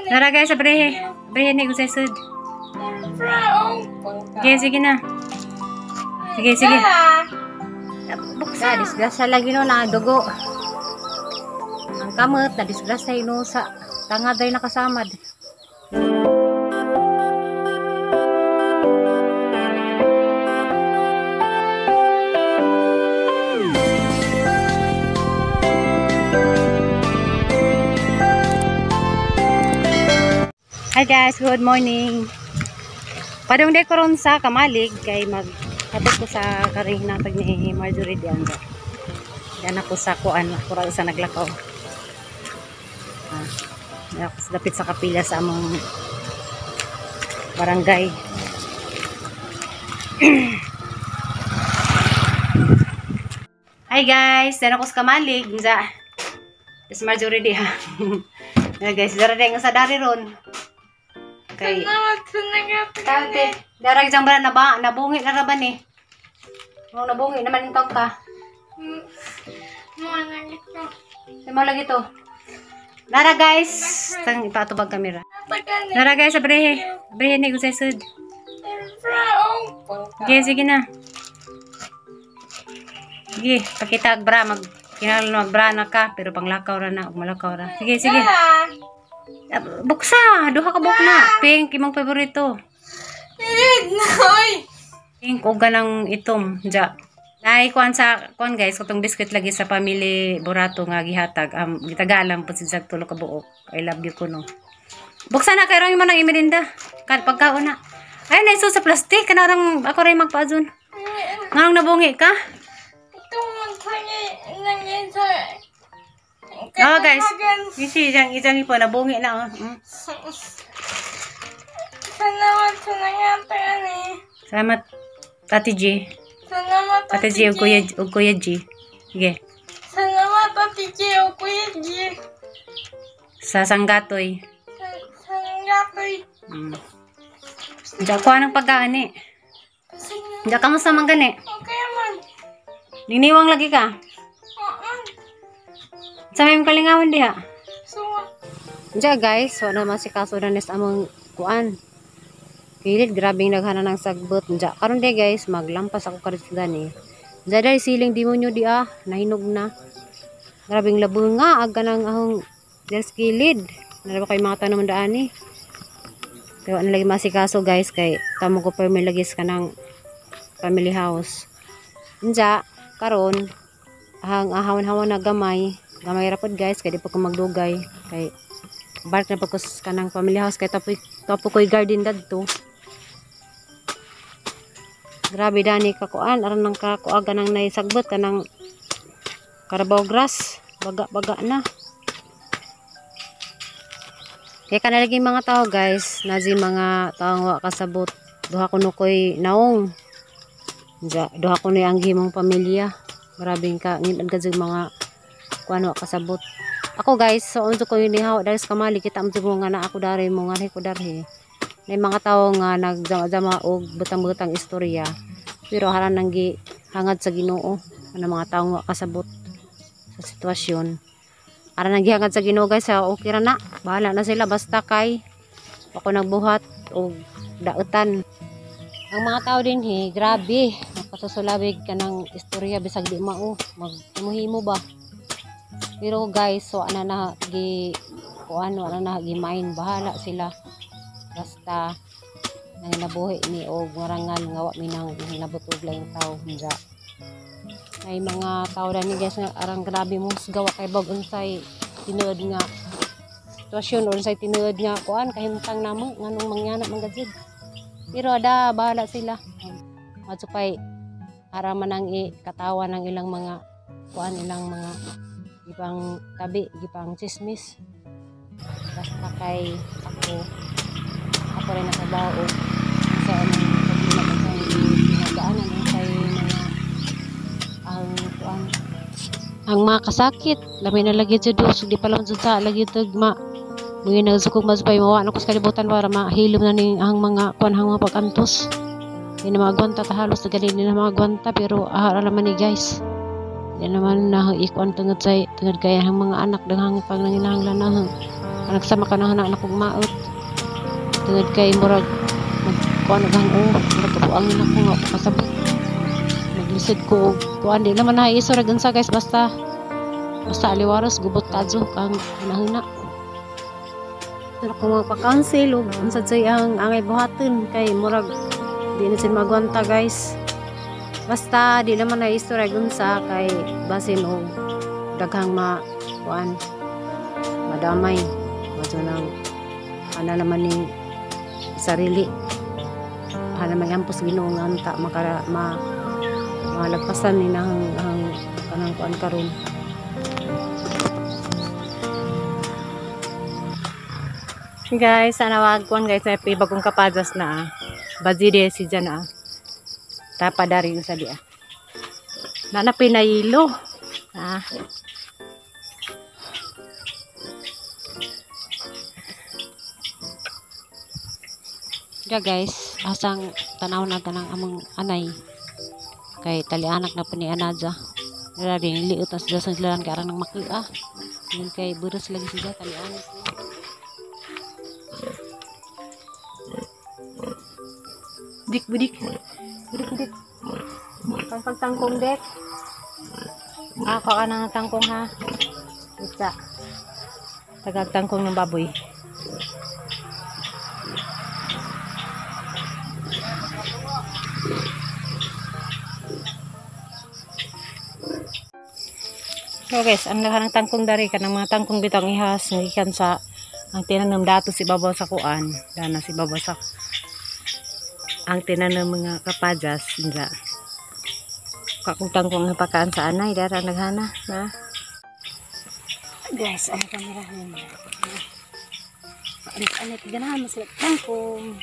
Nara guys, abrihe. Abrihe ni gusay sud. Sige, sige na. Sige, sige. Buksa, disgrasya lagi no na dugo. Ang kamot na disgrasya no sa tanga day nakasamad. Hi guys, good morning. Padung day karon sa Kamalig kay mag hatod ko sa karing natag ni Marjorie Dianza. Diyan ako sa kuan, kural sa naglakaw. Ako sa dapit sa kapilya sa among barangay. Hi guys, diyan ako sa Kamalig. Diyan. Is Marjorie diha. Yeah, guys, dara day nga sa dari ron. Kay Tate, darag jang bara na ba nabungi na ra ba ni? Mo nabungi naman intong ka. Mo lagi to. Nara guys, tang ipatubag kamera. Nara guys, abrihe. Abrihe ni gusay sud. Sige, sige na. Sige, pakita bra mag kinahanglan mag bra na ka pero panglakaw ra na ug malakaw ra. Sige, sige. Buksa, duha ka buok na. Pink imong paborito. Pink og ganang itom ja. Nay kuan sa kuan guys, katong biscuit lagi sa family Borato nga gihatag. Gitagalan pud sa tulo ka buok. I love you kuno. Buksa na kay ron mo nang imerinda. Kan pagkaon na. Ay na iso sa plastic kanarang ako ray magpaazon. Nganong nabungi ka? Oh guys, isi isang isang ipo nabungi na oh. Salamat sa nangyari ni. Salamat Ate G. Salamat Ate G ug Kuya G. Sige. Salamat Ate G ug Kuya G. Sa Sanggatoy. Sanggatoy. Diya kuha ng pagkaan eh. Diya kamusta man gani? Okay man. Niniwang lagi ka? Oo. Sa may kalingawan diha. Suwa. Diya guys, wala naman si kaso na nis among kuan. Pilit, grabing naghana ng sagbot. Diya, karon di guys, maglampas ako karon sa gani. Diya dahil siling demonyo di ah, nahinog na. Grabing labunga, aga ng ahong dahil sa kilid. Nalaba kayo mga tanong daan eh. Pero ano lagi masikaso guys, kay tamo ko permi lagi sa kanang family house. Diya, karon ahang ahawan-hawan na gamay. Gamay ra pod guys, kay di pa ko magdugay. Kay balik na pa ko sa kanang family house kay tapoy tapo ko'y garden dadto. Grabe dani kakuan aron nang kakuaga nang naisagbot kanang carabao grass, baga-baga na. Kay kana lagi mga tao guys, nazi mga taong wa kasabot. Duha kuno koy naong. Diya, duha kuno ang gihimong pamilya. Grabe ka ngin-ad ka mga kuan wa kasabot. Ako guys, so unso ko nihaw dahil sa Kamali kita amto mo nga na ako dari mo nga ko darhi. May mga tao nga nagjama-jama og butang-butang istorya pero haran nang gihangad sa Ginoo ana mga taong wa kasabot sa sitwasyon. Aran nang gihangad sa Ginoo guys, sa okay ra na. Bahala na sila basta kay ako nagbuhat og daotan. Ang mga tao dinhi, grabe, makasusulawig kanang istorya bisag di mao, maghimuhimo ba. Pero guys, so ana na gi kuan wala na gi mind, bahala sila. Basta nanginabuhi ni og marangal nga wa mi nang hinabot og laing tawo hunja. Ay mga tao dani guys nga arang grabe mo gawa kay bag unsay tinuod nga sitwasyon or unsay tinuod nga kuan kahimtang namo nganong mangyana man gud. Pero ada bahala sila. Adto pay ara man ang ikatawa ng ilang mga kuan ilang mga gipang tabi, gipang chismis. Basta kay ako rin nakabaw og sa anong problema sa pinagdaanan kay mga ang kuan ang mga kasakit lami na lagi jud so di pa lang jud sa lagi tug ma mga nagsukog mas pay mawa na ko sa kalibutan para mahilom na ning ang mga kuan ang mga pag-antos. Di na maagwanta ta halos na gali ni na maagwanta pero ahara naman ni guys. Di naman na ikuan tungod sa tungod kay ang mga anak daghang pang nanginahanglan na. Nagsama ka na anak kong maot. Tungod kay murag magkuan ang murag kabuangin ako nga kasabot. Maglisod ko kuan di naman na iso ra unsa guys, basta basta aliwaros gubot kadto kang hunahuna. Pero kung magpa-cancel og unsa jay ang angay buhaton kay murag di na sila magwanta guys. Basta di naman na istorya unsa kay basin og daghang ma kuan madamay madyo nang ana naman ning sarili ana magampos Ginoo nga unta makara ma malagpasan ni nang ang kanang kuan karon. Guys, sana wag kuan guys, may bagong kapadas na Bazide si Jana. Tapa dari sa dia. Nana pinayilo. Ah. Ya guys, asang tanaw na tanang among anay. Kay talianak na pa ni Anaja. Grabe, liot as sa silaran kay aran ng makia. Yun kay buros lagi siya talianak. Dik budik. Budik budik. Kang pagtangkong dek. Ako ka nang tangkong ha. Itsa. Tagagtangkong ng baboy. So guys, ang lahat ng tangkong dari kanang mga tangkong bitang ihas ngikan sa ang tinanom dato si babaw sa kuan, dana si babaw sa ang tinanom mga kapajas nila. Kakong tangkong ang pakaan sa anay dara naghana na. Guys, ang kamera ni. Anit-anit ganahan mo sila tangkong.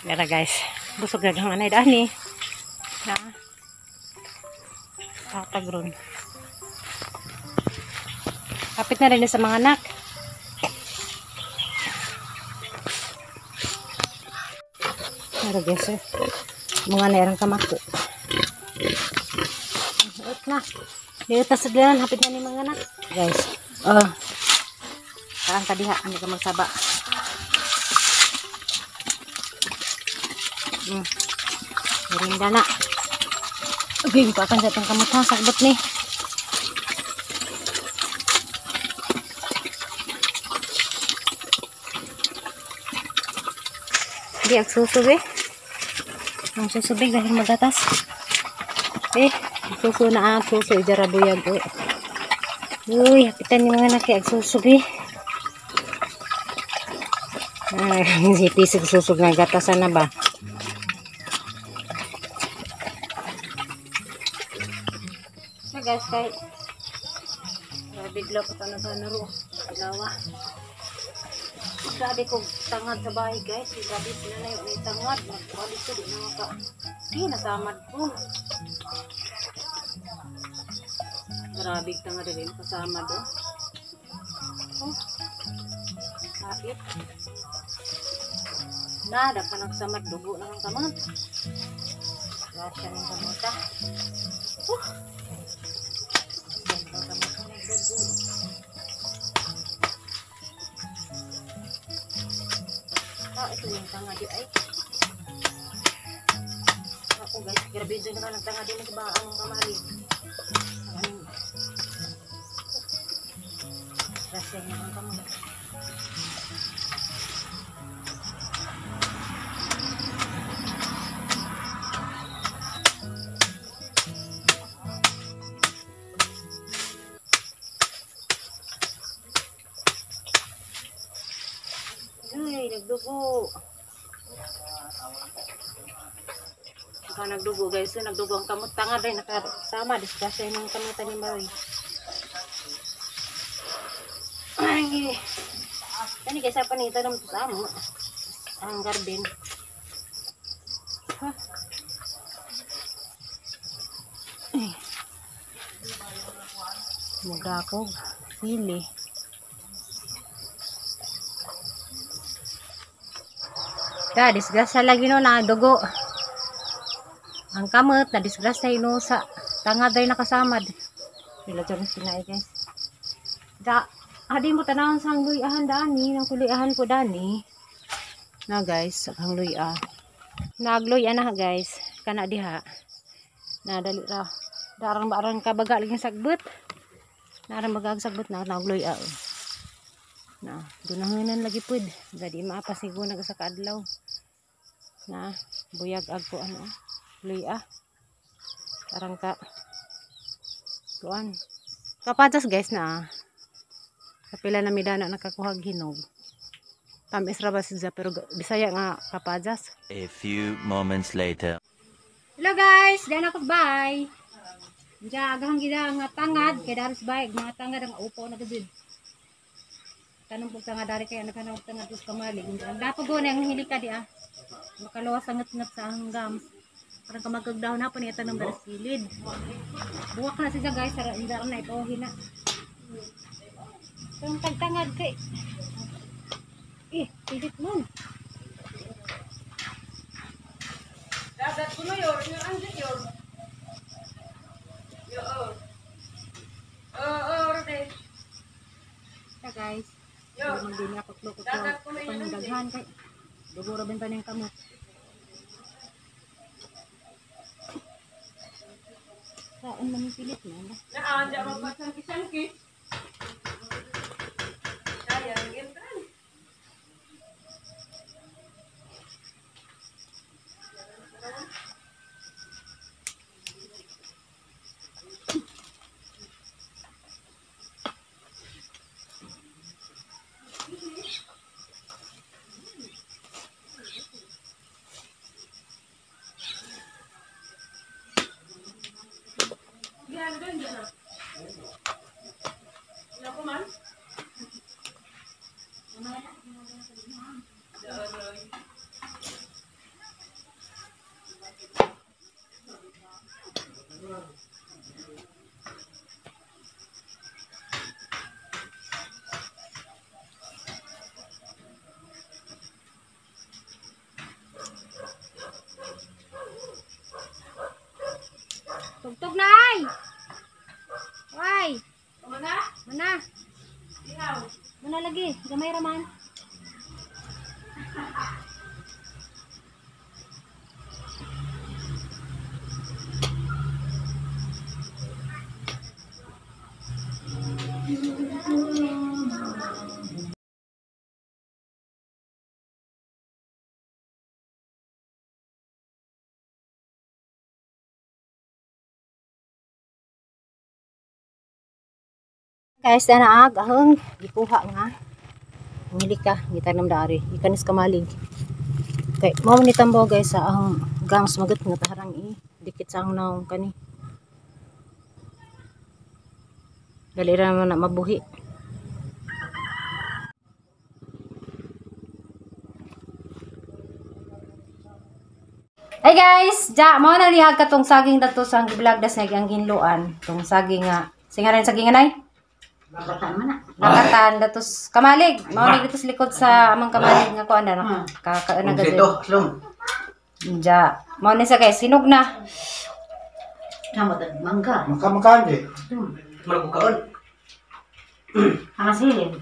Dara guys, busog na ang anay dani. Na. Tatagron. Kapit na rin sa mga anak. Dara guys, eh. Mga nairang kamako. Liot na. Liot na sa dlan, hapit na ni mga anak. Guys, oh. Kaan ka diha, hindi ka magsaba. Merinda na. Okay, pakan sa itong kamot ha. Sagbot ni. Di, ang susub eh. Ang susubig dahil magatas. Eh, suso na ang suso. Ijara buyag. Uy, uy, hapitan yung mga naki. Ang susub eh. Ay, si pisig susog na gatasan na ba? So guys, kay bigla ko talaga naro ilawa. Grabe ko tangad sa bahay guys. Grabe sila na yung may tangad. Magkuhalit ko di na maka. Di nasamad ko. Grabe tangad din kasamad oh. Oh. Kapit. Na, dapat nagsamad dugo na ang kamot. Grasya ng kamuta. Oh. Ah, ito yung tanga di ay. Ako guys, grabe dyan naman ang tanga di mo ba ang kamali. Grasya ng kamot. Uy, nagdugo. Baka nagdugo guys, nagdugo ang kamot. Tanga rin, nakasama. Disgrasya yung mga kamutan ni Maroy. Ay. Kani guys, pa ni tanom to sa amo. Ang garden. Ha. Ay. Mugakog sili. Da, disgrasya lagi no na dugo. Ang kamot na disgrasya ino sa tangad ay nakasamad. Sila dyan sinay guys. Da, adi mo tanawon sa ang luyahan dani, ang kuluyahan ko dani. Na guys, ang luya. Nagluya na guys, kana diha. Na dali ra. Darang barang kabaga lagi sagbot. Narang baga sagbot na nagluya. Na, dunahanan lagi pud. Dadi maapas ni gunag sa kaadlaw. Na, buyag ag ko ano, luya. Arang ka kuan. Kapatas guys na. Kapila na midana nakakuha hinog. Tamis ra ba siya pero Bisaya nga kapajas. A few moments later. Hello guys, dana ko bye. Diya agahang gida nga tangad kay daros bay, mga tangad ang upo na gud. Tanong po tangad dari kay anak anak tangad us kamali. Ang dapo go na ang hili ka di ah. Makaluwas ang ngat sa hanggam. Parang kamagagdaw na pa niya tanong daros gilid. Buwak na siya guys, sara inda na ito hina. Ang tagtangad kay. Eh, pilit mo. Dagat ko na yor, yung anjing yor. Yo. Oh, rode. Ya guys. Yo. Hindi din ako kloko Dagat ko na yun, ko daghan kay dugo ra benta ning kamot. Saan man yung pilit na? Naa, di ako pasangki-sangki. Sayang, entran. Yan, ganda na. Naku man. Tugtog na ay! Ay! Mana? Mana? Ihaw. Mana lagi? Gamay raman. Guys, na ag ahong gikuha nga. Ngili ka, gitanom dari. Ikanis kamalig. Kay mo ni tambo guys sa ahong gams magat nga taharang i dikit sa ahong naong kani. Dali ra man na mabuhi. Hey guys, ja mo na lihag katong saging dato sa vlog das nga ang ginluan. Tong saging nga. Singaran saging anay? Bakatan man na. Nakatan datos kamalig. Mao ni datos likod sa amang kamalig nga kuan na ka na gud. slong. Ja. Mao ni sa guys, sinog na. Tama tag mangga. Makamakandi. Malakukaon. Ang silin.